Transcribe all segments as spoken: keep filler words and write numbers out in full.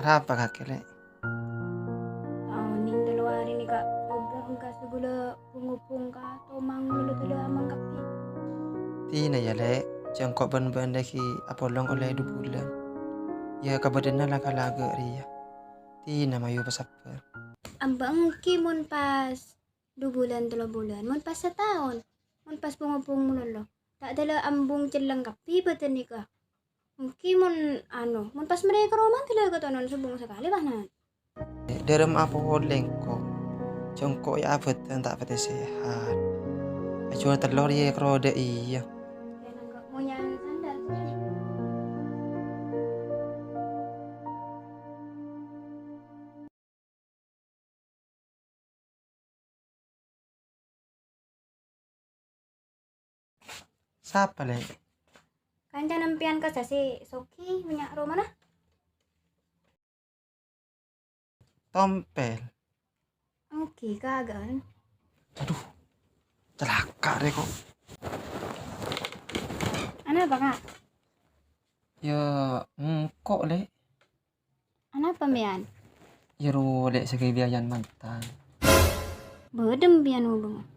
Arapa kakè, Lè'? Onèng tello arè nèka, sobung ka sabulâ bhung-obhung ka tomang lolo tello amang kabbhi. Dinah yâ, Lè', jhâ' engko' bân bâ'na ghi' apolong ollè du bulân. Yâ, kabâdâ'ânna la-, kalaga' rèya. Dinah mayu pasabbhâr. Amba èngghi mon pas du bulân, tello bulân, mon pas sataon, mon pas bhung-obhung malolo. Ta' dâlâ ambung celleng kabbhi bâdân nèka. Èngghi mon, anu, mon pas marè ka roma dâlâ katonon sobung sakalè, bâ'na. Dârem apolè engko'. Jhâ' engko' yâ abâdân ta' patè sehat. Ajhuwâl tello rèya karo dâ' iyâ. Mon nyang sandal. Sapa, Lè'? Kancana empèyan kassa' sè soghi, bânnya' romana. Tompel. Èngghi, kaghân. Aduh, calaka' rè ko'. Anapa, Ka'? Yâ, engko', Lè'. Anapa, mèyan? Yâ, ro, Lè', sè ghâbâyân mantan. Bâdâ empèyan hubungan?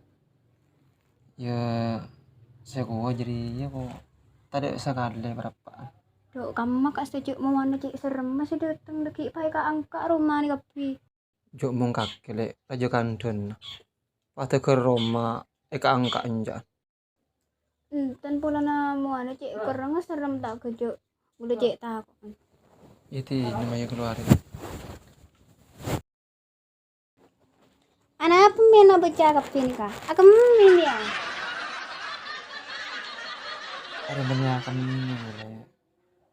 Yâ, sè kowa jârèya ko' tadâ' sakalè parappa'an. Dhu, kamma ka' sè cè' mowana cè' serrem sè dâteng dâggi' paè kaangka' romana kabbhi. Jhâ' mong kakè, Lè', rajâ kandhâna. Padâ ghâr roma èkaangka' enjâ'. Enten polana mowana cè' kerrengnga serrem ta' ghâjâ'. Ghulâ cè' tako'an. Iyâ, dinah mayu kalowar. Anapa mèna bâca kabbhi nèka? Akemmè, yâ. Arè bânnè akemmè, Lè'.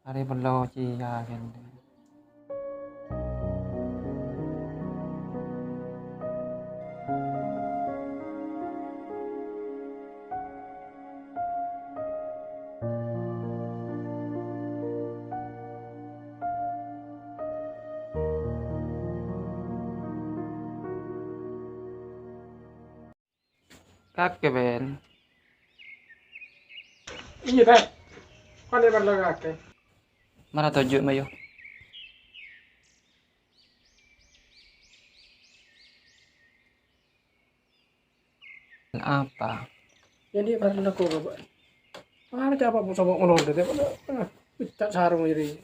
Arè pello cèya, ghândhâng. Kakè, Bel. Iyâ, Bel. Kok parlo kakè? Mara toju', Mayu. Apa? Yâ, andi' parlo ko', Bapa'. Mara capa' bu-, sapa' ngono, Ded, Ded. Pecca' sarong iri.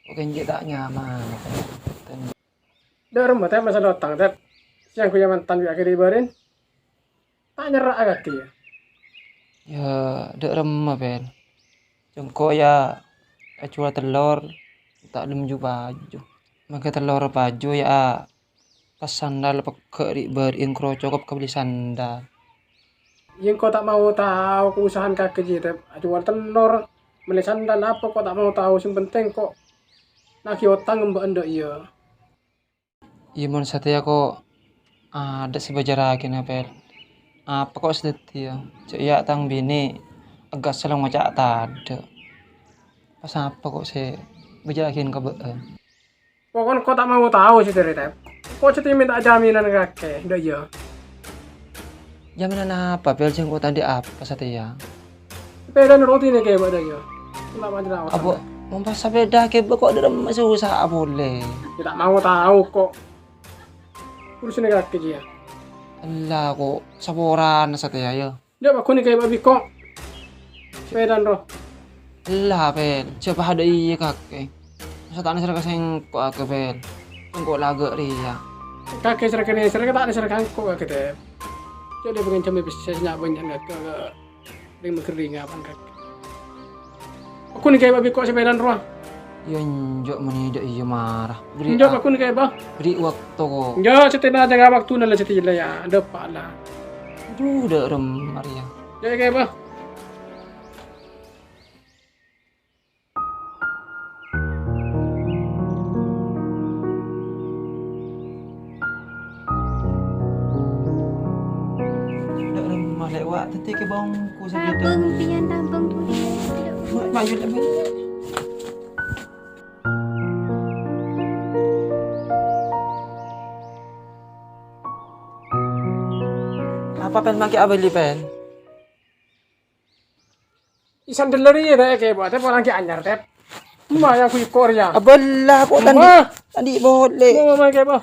Kok enjâ' ta' nyaman. Dâ' remma, Tep, masalah otang, Tep. Sè ngangghuy mantan bi' akhir ibarin. Ta' nyerra'a kakè, yâ? Yâ, dâ' remma, Bel. Jhâ' engko' yâ ajhuwâl tellor, ta' lem ju-baju. Mangkè tellor paju yâ, pas sandal pegghâ' ri'-bâri'ân karo cokop kabelli sandal. Yâ, engko' ta' mau tao kausahaan kakè jiyâ, Tep. Ajhuwâl tellor, mellè sandal apa ko' ta' mau tao, sè pentèng ko' naghi otang emba'an dâ' iyâ. Iyâ, mon satèya ko' adâ' sè èbâjârraghinah, Pel. Apa ko' sè dhâddhiyâ? Jhâ' yâ tang binè' èghâsèl ngoca' tadâ'. Pas apa ko' sè èbâjârraghin ka bâ'na? Pokokna ko' ta' mau tao sè dhâri, Tep. Ko' sè ta' mènta jaminan kakè, dâ' iyâ. Jaminan apa, Pel? Jhâ' engko' ta' andi' apa satèya. Sapèdana rutin èghibâ dâ' iyâ. Cuma panjang awak. Apa, mon pas sapèda èghibâ ko' dâ' remma sè usaha polè. Yâ ta' mau tao ko'. Urusanna kakè jiyâ. Ella ko' saporana satèya, yâ. Jhâ' pagghun èghibâ bi' ko'. Sapèdana ro. Ella, Pel. Jhâ' padâ iyâ kakè. Masa ta' nèser ka sèngko' kakè, Pel. Sèngko' laga' rèya. Kakè sèra-sèra ta' nèser ka sèngko' kakè, Tep. Jhâ' dâ' bângal jhâmma pèssè sè nya'-bânnya' kakè. Rèng-magherrèng apa kakè. Pagghun èghibâ bi' ko' sapèdana rowa. Yâ, enjâ' mènè dâ' iyâ mara. Beri Enjâ' a-, pagghun èghibâ. Beri waktu ko'. Enjâ' satèya jâgâ waktuna la satèya la yâ. Dâpa' la. Aduh, dâ' remma rèya. Enjâ' èghibâ. Dâ' remma lè' wa', dhâddhi kè bângku sè bhidhâ. Tabâng, pèyan tabâng, pèyan. Ma-, maju lè', maju. Apa, Pen, mangkè abâli, Pen? Sandal rèya, Tep, èghibâ, Tep, orèng ghi' anyar, Tep. Emma, yâ, aku ikor, yâ. Abâlla, kok tandhi-, Emma. Andi' polè. Ngomong apa?